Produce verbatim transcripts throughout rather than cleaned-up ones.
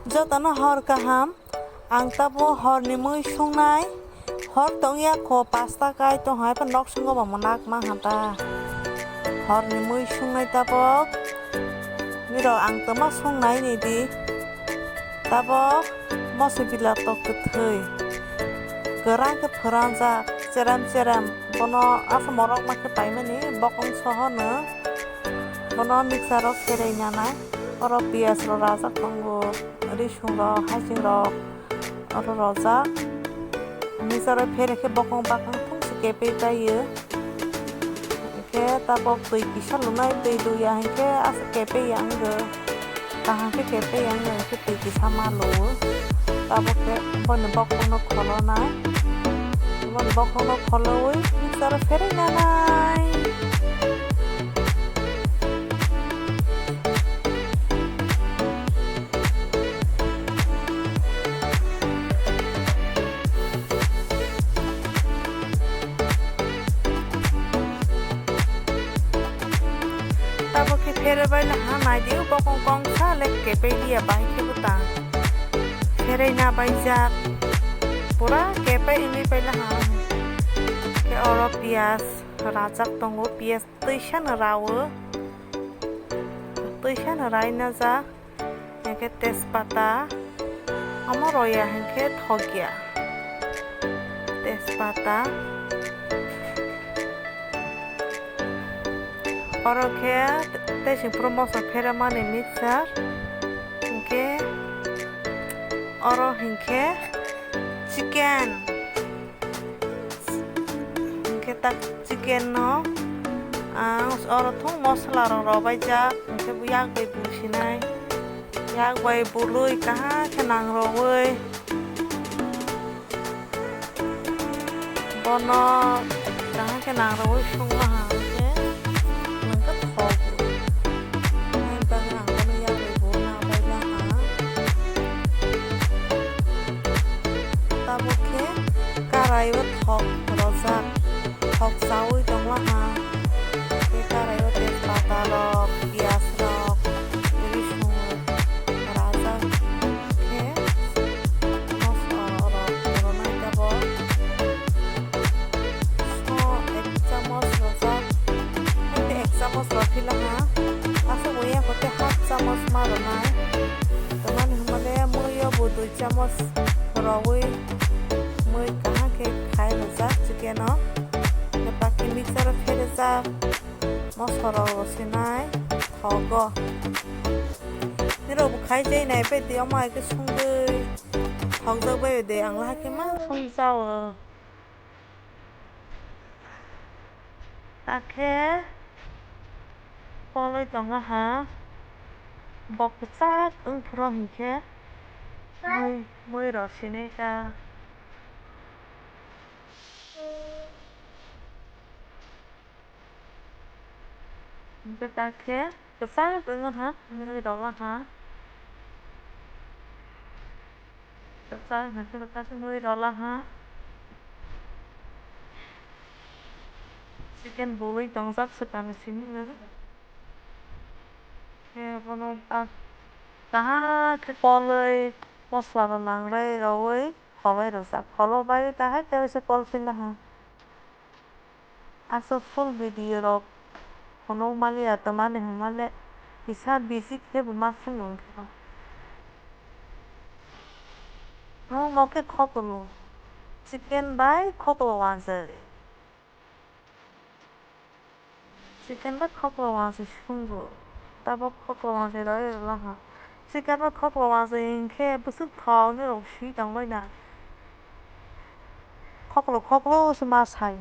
Jotono hor kaham, ang tabuk horni mui sungnai, hor tongya kho pasta kai tong hai phano nok sungo bo mwnakma hata. Horni mui sungnai tabuk, nirok ang twma sungnai ni di, tabuk moso bila tok kwthwi, kwrang khe phwranjak cherem cherem, bono asa morok ma khe paimani bokong sohono, bono mixer o pherwi nanai, oro piyaj rok rajak tongo. Risung rok, haiching rok oro rojak. Mixer o phere khe bokong bakang thung se kepui pai o. Hingkhe tabok twi kisa lunai, twi luya hingkhe aswk kepui ya wngkhe. Kaham khe kepui ya wngkhe twi kisa ma luo. Tabok khe boni bokong no kholonai. Boni bokong no kholoui mixer o pherwi nanai. Tabuk khe pherwi bai laha, naidi o bokong kongsa le kepui liya, bahai khe bwtang pherwi na baijak, pura kepui wngwi pai laha. Khe oro piyaj rajak tongo, piyaj twisa no rawo, twisa no rai najak. Hingkhe tejpata, omo roya hingkhe thokya. Tejpata. Oro khe tei singphuru moso pheremani mixture. Hingkhe oro hingkhe chicken. Hingkhe tak chicken no ang oro thung mosola rok robaijak, hingkhe yak bai businai, yak bai bului kaham khe nang rogwi, bono kaham khe nang rogwi sungma ha hingkhe nwng khe thok. Haini bagwi ang bono yak bai bo na bai laha. Tabuk khe karai o thok rojak, thok chaui tong laha. Khe karai o tejpata rok, piyaj rok, risung rok rajak khe moso rok ronai tabuk. So ek chamos rojak, haikhe ek chamos rw phi laha, aswk wngya khe half chamos ma rwnai. Tamani hwnmale mui o bo dui chamos rwi mui kaham khe khai rwjak chicken o. Baki mixer o pherejak, moso rok rw sinai thogo. Nirok bo khai jai nai bai di, omo hai khe sungwi thokjak bai di, ang lahai khe ma sung jao. Takhe koloi tongo ha, bok kwchak wng phuru hinkhe mui, mui rw sinai ta. Hinkhe takhe kwchak wng ha, mui rw ha. Kwchak hai khe kwchak wngwi rw laha. Chicken bului tongjak swkang simi. Khe bono kaham khe kolwi mosola rok nang rai rwui kholai rwjak. Kholo bai kaham khe se kol phi laha. Aswk full video rok phunuk maliya, tamani hwnmale kisa busy khe bo ma phunuk wngkhe. Nwng no khe khokolo, chicken bai khokolo wansai. Chicken bai khokolo wansai swngo, tabok khokolo wansai rw laha. Chicken bai khokolo wansai hinkhe bwswk thok nw rw swi tongbaina. Khoklo khoklo se ma sai.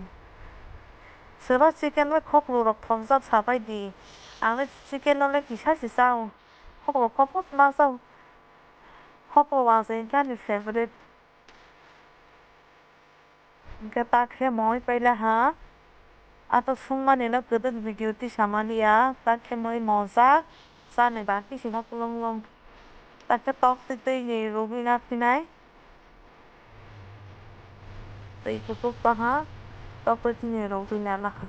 Swba chicken bai khoklo rok thokjak sa pai di. Ang le chicken no le kisa se chao. Khoklo khoklo se ma chao. Khoklo wansai hinkhe ani favorite. Hinkhe ta khe moi paila ha. Ato sungmani no kwdwk video tisa maliya, ta khe moi mojak, chani ba kisi no kwlwng lwng. Ta khe tok twi twi ni rwgwi na phinai. Twi kuchuk tong ha, tok twi twi ni rwgwi na laha.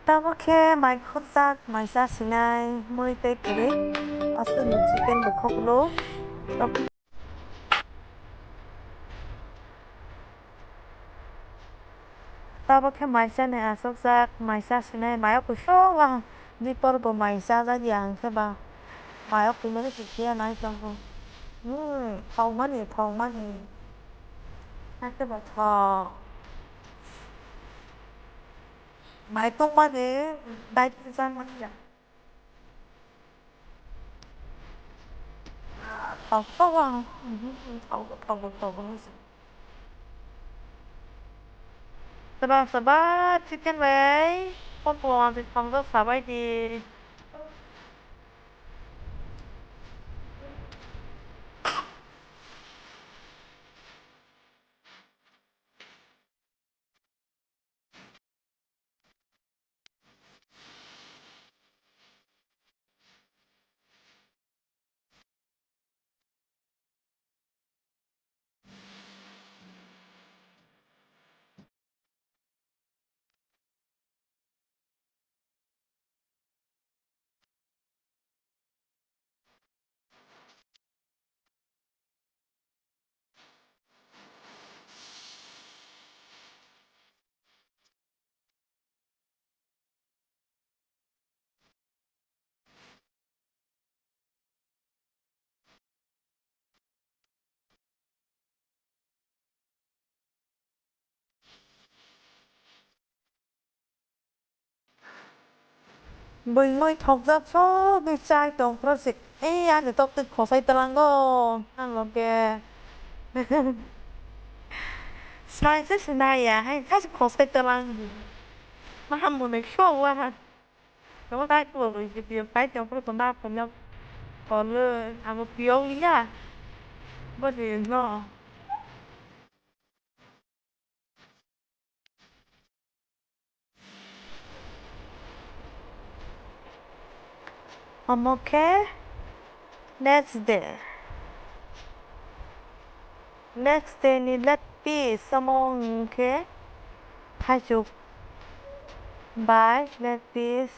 Tamo khe mai khurjak, mai cha sinai, mui tei kwrwi. Aswk ni chicken bo khoklo. Tabuk khe maisa ni achukjak, maisa sinai mayok kusuk ang. Nipor bo mai chajakya ang khe ba. Mayok twi mani se phiya nai tongo. Hmm, thokmani, thokmani. Hakhe bo thok. Mai tongmani, dai twi chang mani ya. Thok, thok ang. Thok, thok, thok, thok. Seba, seba, chicken bai. Popo ang thok, thok, sabai di. Bwngwi thokjak sogwi chai tong phro se. Ei, ani tok twi khosai twlango. Ang loge. Sai se sinai ya, hai, sai se khosai twlang. Maha mwnwi sua ha. Tamo tai ko video pai tong phro tong da phro. Kolo, amo piyok ya. Bo de no. Omo khe next day. Next day ni leg piece omo wng khe thaichuk bai leg piece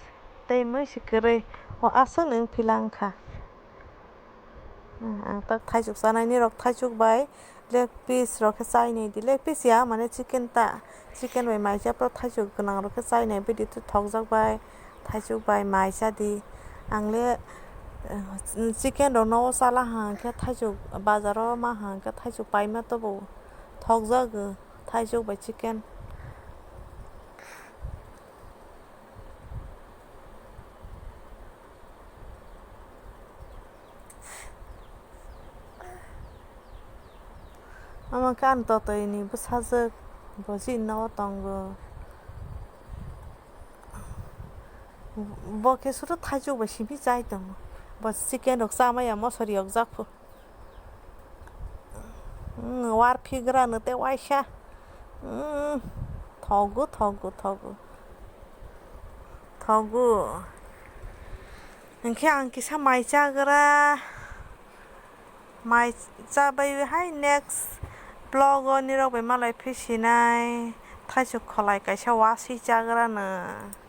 tei mui se kwrwi o aswk nwng philang kha. Ang tak thaichuk chanai ni rok thaichuk bai leg piece rok khe chainai di, leg piece ya mane chicken ta, chicken bai maisa phro thaichuk gwnang rok khe chainai bidi thokjak bai thaichuk bai maisa di. Ang le, eh, chicken rok no chala hang khe thaichuk bazar o ma hang khe thaichuk paima tobo thokjak thaichuk bai chicken. Omo khe ani totoi ni bwsajwk bo chini nogo tongo. Bo khe suru thaichuk bai simi chai tongo. Bo chicken rok chamaya mosori rok jak phu. Mm, warphi gra no tei waisa. Mm, thogo, thogo, thogo. Thogo. Hinkhe ang kisa mai chagra. Mai chabai hai next vlog o nirok bai malai phisinai. Thaichuk kholai kaisa waswi chagra no.